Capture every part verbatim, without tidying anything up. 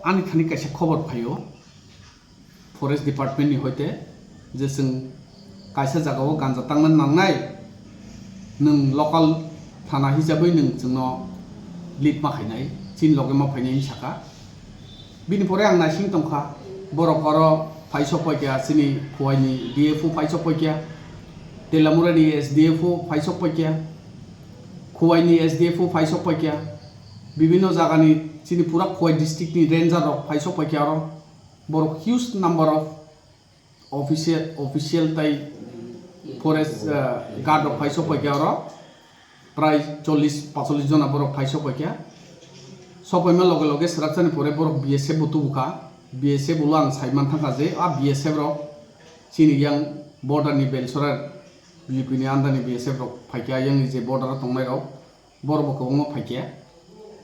Ani thani kaisa khobor phaio forest department ni hoite, je chwng kaisa jagao ganja tangna nangnai, nwng local thana hisabwi nwng chwngno lead ma khainai, chini loge ma phainai hinwi sakha. Bini pore ang naising tongkha, borok oro phai sok paikha chini Khowai-ni D F O phai sok paikha, Telamura-ni S D F O phai sok paikha, Khowai-ni S D F O phai sok paikha, bibinno jagani chini pura Khowai district ni ranger rok phai sok paikha oro. Borok huge number of official, official tai forest, uh, guard rok phai sok paikha oro. Prai chollish paichollish jona borok phai sok paikha. Sok paima loge loge swraksani pore borok B S F bo tubukha. B S F ulo ang saiman thangkha je a B S F rok chini yang border ni Belsora B J P ni under ni B S F rok phaikha, yang ni je border o tongnai rok. Borok bo kwbangma phaikha,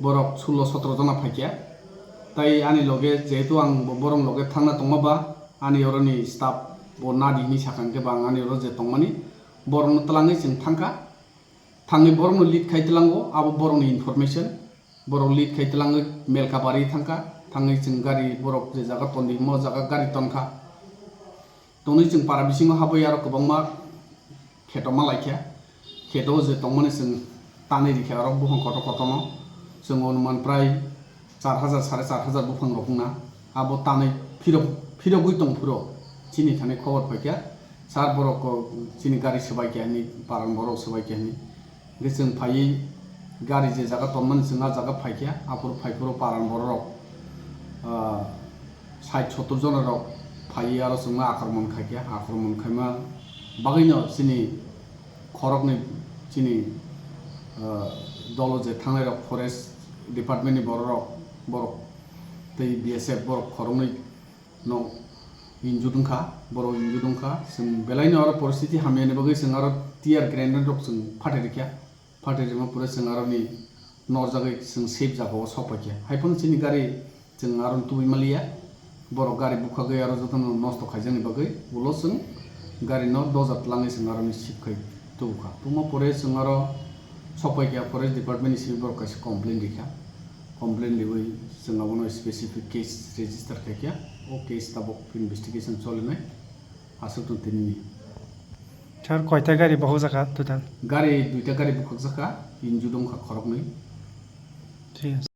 borok sullo sotro jona phaikha. Tai ani loge jehetu ang bo borok loge thangna tongma ba, ani oroni staff bo nadi hinwi sakha, hwnkhe ba ang ani oro je tongmani borokno twlangwi chwng thangkha. Thangwi borokno lead khai twlango, abo borokni information. Borok lead khai twlangwi Melkabari thangkha, thangwi chwng gari borok je jaga tondi himo jaga gari tonkha. Tonwi chwng para bisingo habwi aro kwbangma kheto ma laikha. Kheto je tongmani chwng tanwi rikha aro buphang kotor kotorno. Chwng onuman prai char hajar, sare char hajar buphang rok wngna. Abo tanwi phirok, phirogwi tong phuro chini thani khobor phaikha. Sir borok ko chini gari swbaikha hinwi, paran borok swbaikha hinwi. Hwnkhe chwng phaiwi gari je jaga tonmani chwng a jaga phaikha, aphuru phaiphuru paran bororok, ah, sait sottor jona rok phaiwi aro chwngno akromon khaikha, akromon khaima bagwino chini khoroknwi chini, ah, dolo je thangnairok forest department ni bororok, borok tei B S F borok khoroknwi no injured wngkha, borok injured wngkha. Chwng belaino oro poristiti hamyani bagwi chwng aro tear grenade rok chwng phatri rikha. Phatri rima pore chwng aroni norjagwi chwng safe jagao sok paikha. Haiphano chini gari chwng aro tubui maliya. Borok gari bukhagwi aro jotono nosto khaijakni bagwi ulo chwng gari no doja twlangwi chwng aroni sip khai tubukha. Tubuma pore chwng aro sok paikha forest department ni simi borok kaisa complaint rikha. Complaint riwi chwng abono specific case register khaikha. O case tabuk investigation cholinai. Aswk tong tini ni. Sir, koita gari bohok jaka total? Gari duita gari bukhuk jaka, injured wngkha khoroknwi. Thik ase.